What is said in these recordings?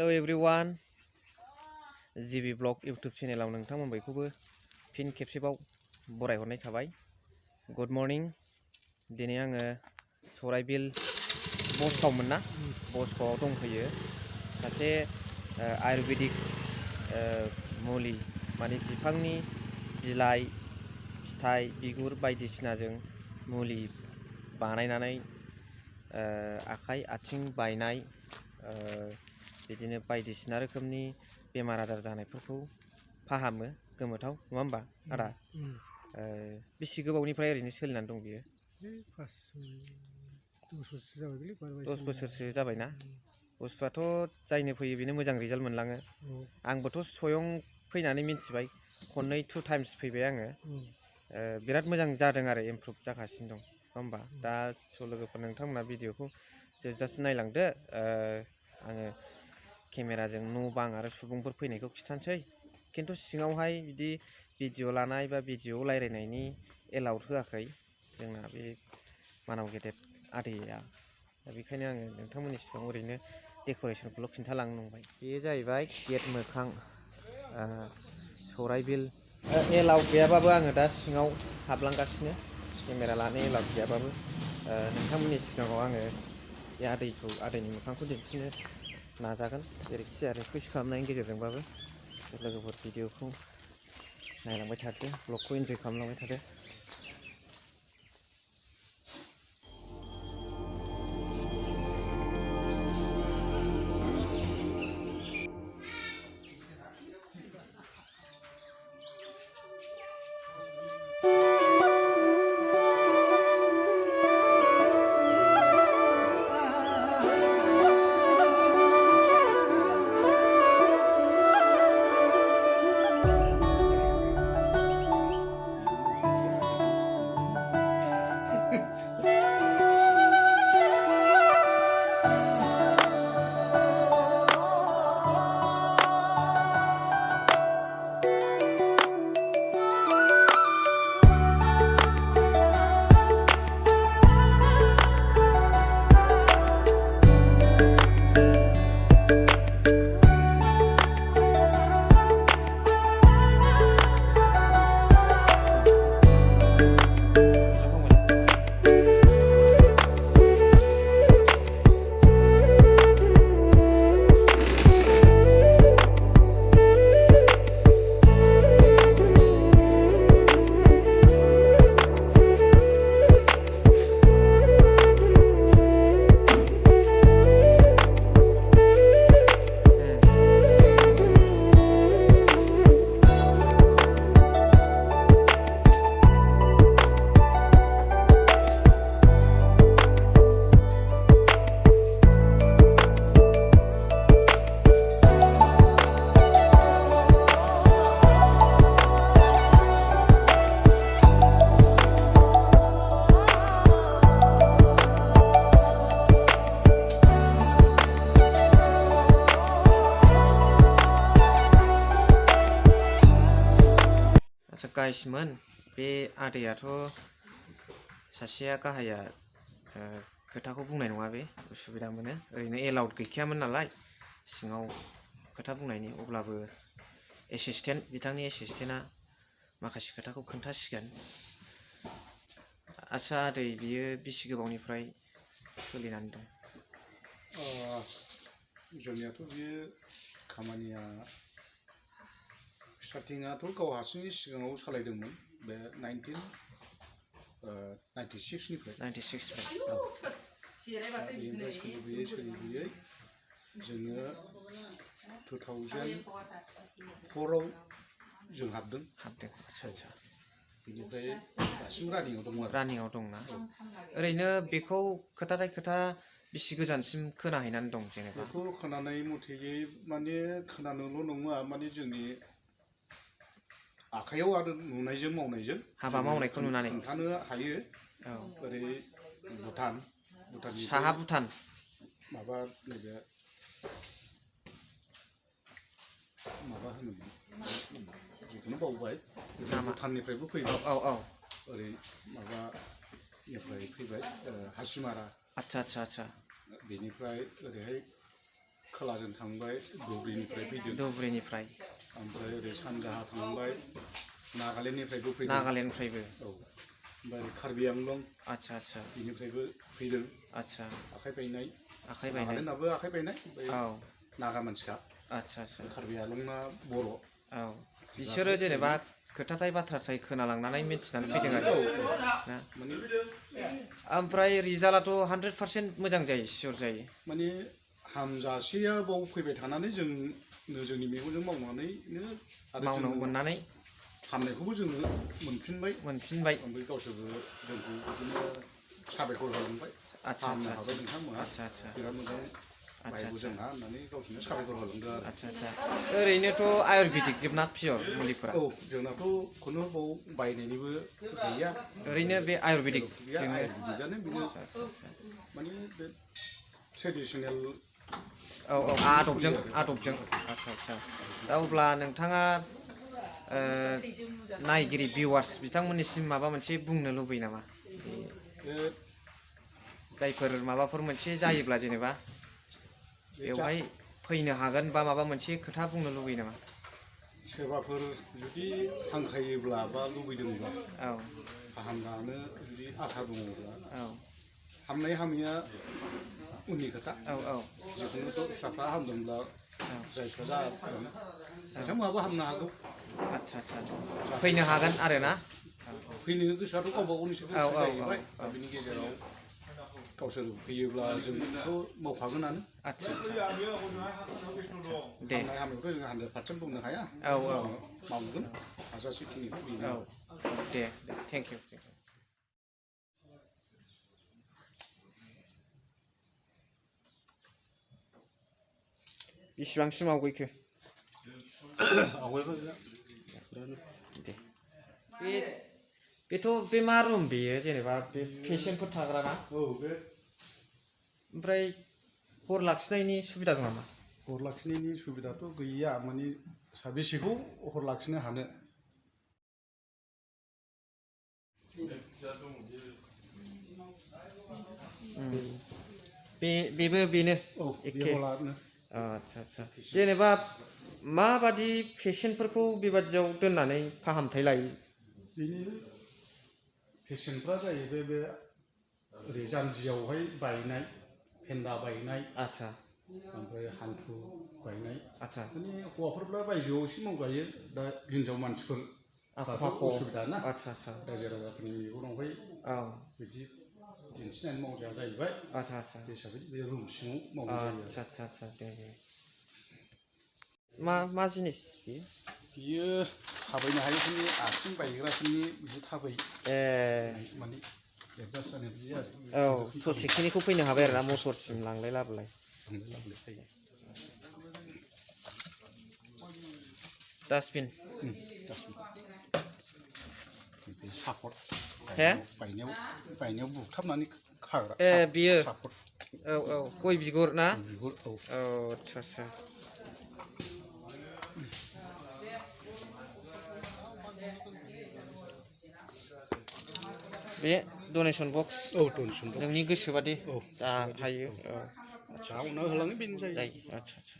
Hello everyone, GB Vlog YouTube channel नोंथांमोन बयखौबो फिन खेबसेबाव बरायहरनाय थाबाय। Good morning. दिनै आङो सराइबिल बसखावमोन ना, बसखावआव दंफैयो। सासे आयुर्वेदिक मुलि माने बिफांनि बिलाइ, फिथाइ, बिगुर बायदिसिनाजों मुलि बानायनानै आखाइ आथिं बायनाय बिदिनो बायदिसिना रोखोमनि बेमार आजार जानायफोरखौ फाहामो। गोमोथाव नङा होमबा आदा? बेसे गोबावनिफ्राय ओरैनो सोलिनानै दं बियो? 10 बोसोरसो जाबायना? बुस्थुआथ' जायनो फैयो बेनो मोजां रिजाल्ट मोनलाङो। आंबोथ' स्वयं फैनानै मिन्थिबाय, खननै 2 टाइम्स फैबाय आङो। बिराद मोजां जादों आरो इमप्रुभ जागासिनो दं, नङा होमबा? दा लोगोफोर नोंथांमोना भिडिअखौ जोबजासिम नायलांदो। आङो केमेराजों न' बां आरो सुबुंफोर फैनायखौ खिथानोसै, खिन्थु सिङावहाय बिदि भिडिअ लानाय बा भिडिअ रायलायनायनि एलाउड होआखै जोंना बे मानाव गेदेर आदैया। दा बेखायनो आङो नोंथांमोननि सिगाङाव ओरैनो डेक'रेसनखौल' खिन्थालांनो नंबाय। बेयो जाहैबाय गेट मोखां सराइबिल। एलाउड गैयाबाबो आङो दा सिङाव हाबलांगासिनो, केमेरा लानो एलाउड गैयाबाबो। नोंथांमोननि सिगाङाव आङो बे आदैनि मोखांखौ दिन्थिनो नाजागोन, जेरैखि जाया रिकुवेस्ट खालामनायनि गेजेरजोंबाबो। लोगोफोर भिडिअखौ नायलांबाय थादो, ब्लगखौ इन्जय खालामलांबाय थादो। गाइसमोन, बे आदैयाथ' सासेया गाहाया खोथाखौ बुंनाय नङा, बे उसुबिदा मोनो। ओरैनो एलाउड गैखायामोन नालाय सिङाव खोथा बुंनायनि, अब्लाबो बिथांनि एसिसटेन्टआ माखासे खोथाखौ खोन्थासिगोन। आच्छा आदै, बियो बेसे गोबावनिफ्राय सोलिनानै दं? जोंनियाथ' बियो खामानिया स्टार्टिंआथ' गाव हारसिङै सिगाङाव सालायदोंमोन, बे 1996निफ्राय। 96निफ्राय बेनिफ्राय सोलिबोयै जोङो 2004आव जों हाबदों। आच्छा। बेनिफ्राय दासिम रानिंआव दंना? ओरैनो बेखौ खोथा बेसे गोजानसिम खोनाहैनानै दं जेनेबा? बेखौ खोनानाय मथेयै माने खोनानोल' नङा, माने जोंनि आखाइयाव आरो नुनायजों मावनायजों हाबा मावनायखौ नुनानै खोन्थानो हायो। ओरै साहा भुटान माबा नैबे माबा होनोमोन, जिखुनु बावबाय। भुटाननिफ्रायबो फैबाय, ओरै माबानिफ्राय फैबाय हासिमारा। आच्छा। बेनिफ्राय ओरैहाय खोलाजों थांबाय धुबुरीनिफ्राय फैदों धुबुरीनिफ्राय ओमफ्राय ओरै सानजाहा थांबाय नागालेण्डनिफ्रायबो फैदों नागालेण्डनिफ्रायबो औ ओमफ्राय कार्बि आंलं आच्छा आच्छा बेनिफ्रायबो फैदों आच्छा आखाइ बायनाय आखाइ बायनाय नागालेण्डआबो आखाइ बायनाय ओमफ्राय औ नागा मानसिखा आच्छा आच्छा कार्बि आंलंना बर' औ बिसोरो जेनेबा खोथाथाय बाथ्राथाय खोनालांनानै मिथिनानै फैदों आरो ना माने ओमफ्राय रिजाल्टआथ' 100% मोजां जायो सियर जायो माने हामजासेया बाव फैबाय थानानै जोंनो जोंनि मेगनजों मावनानैनो आरो मावनो मोननानै हामनायखौबो जोङो मोनफिनबाय ओमफ्राय गावसोरबो जोंखौ बिदिनो साबायखर होलांबाय आच्छा फाहामनो आच्छा हाबाय नोंथांमोनहा आच्छा आच्छा बिराद मोजां बायबो जोंहा होननानै गावसोरनो साबायखर होलांदों आरो आच्छा आच्छा ओरैनोथ' आयुर्वेदिक जोबना पियर मुलिफोरा औ जोंनाथ' खुनु बाव बायनायनिबो गैया ओरैनो बे आयुर्वेदिक गैया जोंनो आयुर्वेदिकआनो बेनो माने बे ट्रेडिसनेल औ औ आदबजों आच्छा आच्छा दा अब्ला नोंथाङा नायगिरि भिउवार्स बिथांमोननिसिम माबा मोनसे बुंनो लुबैयो नामा जायफोर माबाफोर मोनसे जायोब्ला जेनेबा बेवहाय फैनो हागोन बा माबा मोनसे खोथा बुंनो लुबैयो नामा सोरबाफोर जुदि हांख्रायोब्ला बा लुबैदोंब्ला औ फाहामजानो जुदि आसा दङब्ला औ हामनाय हामैया उननि खोथा औ औ जिखुनुथ' फिसाफ्रा हामदोंब्ला जायफ्रा जादों बिथांमोनहाबो हामनो हागौ आच्छा आच्छा फैनो हागोन आरो ना फैनो गोसोआथ' गावबा गावनिसो गोसो जाहैबाय दा बिनि गेजेराव गावसोर फैयोब्ला जोंथ' मावखागोनानो आच्छा दे हामनाय हामनायखौथ' जों 100% बुंनो हाया औ औ मावगोन हाजासेखिनिखौ बेनो औ दे थेंक इउ बेसेबांसिम आवगयखो दे बेथ' बे मा रुम बेयो जेनेबा बे पेसेन्टफोर थाग्रा ना औ बे ओमफ्राय हर लाखिनायनि सुबिदा दं नामा हर लाखिनायनि सुबिदाथ' गैया माने साबेसेखौ हर लाखिनो हानो बेबो बेनो एखे आच्छा आच्छा जेनेबा माबादि पेसेन्टफोरखौ बेबादियाव दोननानै फाहामथाय लायो बेनि पेसेन्टफ्रा जाहैबाय बे ओरै जानजियावहाय बायनाय फेन्दा बायनाय आच्छा ओमफ्राय हान्थु बायनाय आच्छा माने हौवाफोरब्ला बायजोआव एसे मावजायो दा हिनजाव मानसिफोर उसुबिदा ना आच्छा आच्छा रायजो राजाफोरनि मेगनावहाय बिदि दिन्थिनानै मावजाया जाहैबाय आच्छा आच्छा बे हिसाबै बे रुम सिङाव मावनाय जायो आच्छा आच्छा दे मा जिनिस बियो थाबायनो हायैफोरनि आथिं बायग्राफोरनि बिदि थाबाय माने एडजास्ट जानाय बिदि आरो औ ससेखिनिखौ फैनो हाबाय आरो ना मटरसिम लांलाय लाबोलाय डास्टबिन सापर्ट हे बायनायाव बुख्थाबनानै खाग्रा बियो औ औ गय बिगुर ना बिगुर औ आच्छा आच्छा बे डनेसन बक्स डनेसन बक्स नोंनि गोसोबादि जा हायो आच्छा उनाव होलाङो बेनो जायो आच्छा आच्छा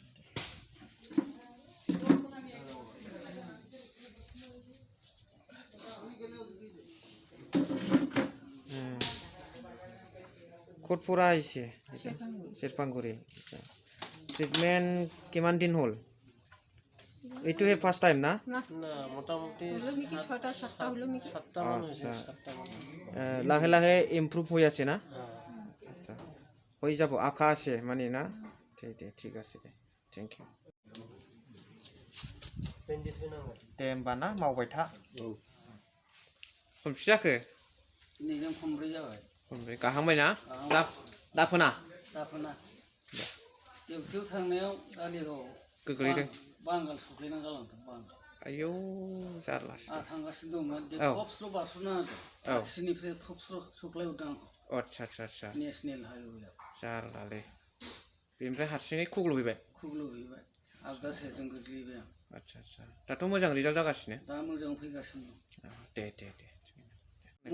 कोटपुरा ऐसे शेरपांगुरी ट्रिटमेंट किमान दिन हल এইটোহে ফার্স্ট টাইম না না মোটামুটি 6-7টা হলো নাকি 7টা মনে হয়েছে 7টা লাহে লাহে ইমপ্রুভ হয়ে আছে না আচ্ছা হয়ে যাব আশা আছে মানে না ঠিক আছে দে থ্যাংক ইউ दे होमबा ना मावबाय था खनबेसे जाखो नैजों खनब्रै जाबाय खनब्रै गाहांबाय ना दाफोना देवथियाव थांनायाव दालिगाव गोग्लैदों बांगाल सौख्लायना गालांदों बांगाल आयौ जारलासो थांगासिनो दंमोन थबस्र' बारस'ना होदों ताक्सिनिफ्राय थबस्र' सौख्लायहरदों आंखौ आच्छा नेसनेल हाइवेआव जारलालै बेनिफ्राय हारसिङै खुग्लुबहैबाय आगदा साइडजों गोग्लैबाय आं आच्छा दाथ' मोजां रिजाल्ट जागासिनो दा मोजां फैगासिनो दं दे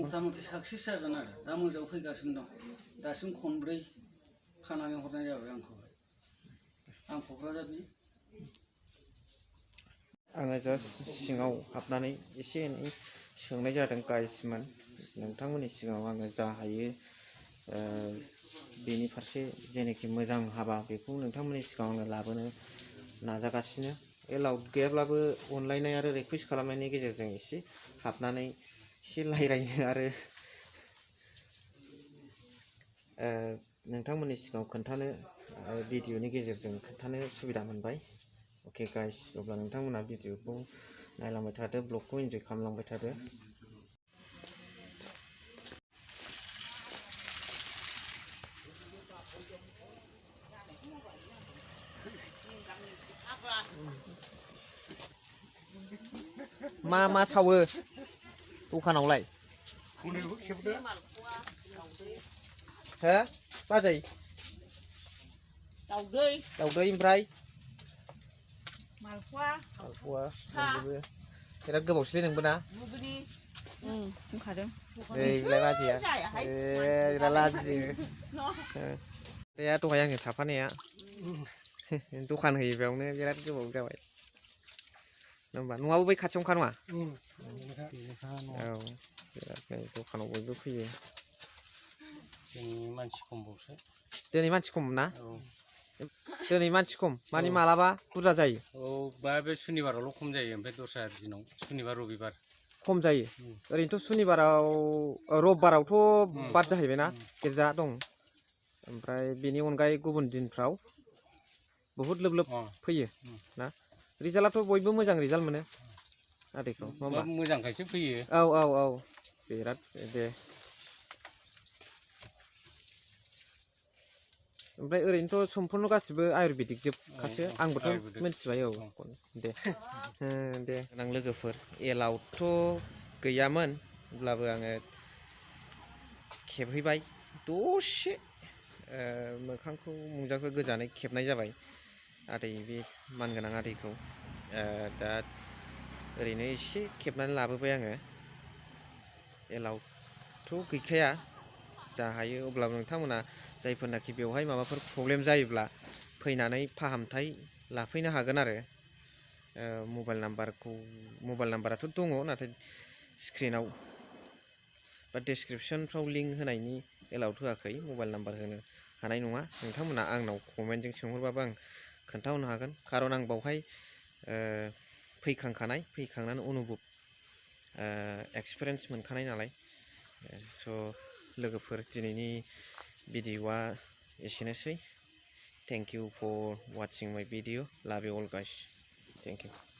मथा मथि साक्सेस जागोन आरो दा मोजां फैगासिनो दं दासिम खनब्रै खानानै हरनाय जाबाय आंखौहाय आं क'क्राझारनि आङो जास्ट सिङाव हाबनानै एसे एनै सोंनाय जादों गाइसमोन नोंथांमोननि सिगाङाव आङो जा हायो बेनि फारसे जेनाखि मोजां हाबा बेखौ नोंथांमोननि सिगाङाव आङो लाबोनो नाजागासिनो एलाउड गैयाब्लाबो अनलायनाय आरो रिकुवेस्ट खालामनायनि गेजेरजों एसे हाबनानै एसे रायज्लायनो आरो नोंथांमोननि सिगाङाव खोन्थानो भिडिअनि गेजेरजों खोन्थानो सुबिदा मोनबाय अके गाइस अब्ला नोंथांमोना भिडिअखौ नायलांबाय थादो ब्लगखौ इन्जय खालामलांबाय थादो मा सावो दखानावलाय हो बाजै दाउदै ओमफ्राय मालपवा मोनजोबो बिराद गोबावसैलै नोंबो ना बुंखादों बिलाय बाजैया बिराद लाजियो दहाय आङो थाफानाया दखान होयो बेयावनो बिराद गोबाव जाबाय होनबा न'आबो बै खाथियावनोखा नङा औ बिराद नै दखानाव बयबो फैयो दिनै मानसि खम ना दिनै मानसि खम माने मालाबा बुरजा जायो औ बे सुनिबारावल' खम जायो ओमफ्राय दस्रा दिनाव सुनिबार रबिबार खम जायो ओरैनोथ' सुनिबाराव रबिबारावथ' बाद जाहैबायना गिर्जा दं ओमफ्राय बेनि अनगायै गुबुन दिनफ्राव बहुद लोब लोब फैयो ना रिजाल्टआथ' बयबो मोजां रिजाल्ट मोनो आदैखौ मोजांखायसो फैयो औ बिराद दे ओमफ्राय ओरैनोथ' सम्पुर्ण गासिबो आयुर्वेदिक जोबखासो आंबोथ' मिथिबाय औ दे गोनां लोगोफोर एलाउडथ' गैयामोन अब्लाबो आङो खेबहैबाय दसे मोखांखौ मुजाखौ गोजानै खेबनाय जाबाय आदै बे मानगोनां आदैखौ दा ओरैनो एसे खेबनानै लाबोबाय आङो एलाउडथ' गैखाया जा हायो अब्लाबो नोंथांमोना जायफोरनाखि बेवहाय माबाफोर प्रब्लेम जायोब्ला फैनानै फाहामथाय लाफैनो हागोन आरो मबाइल नाम्बाराथ' दङ नाथाय स्क्रिनाव बा डेसक्रिपसनफ्राव लिंक होनायनि एलाउड होआखै मबाइल नाम्बार होनो हानाय नङा नोंथांमोना आंनाव कमेन्टजों सोंहरबाबो आं खोन्थाहरनो हागोन खारन आं बावहाय फैखांनानै अनुभब एक्सपिरियेन्स मोनखानाय नालाय स' लोगोफोर दिनैनि भिडिअ'आ एसेनोसै thank you four वाचिं my video' love you all guys thank U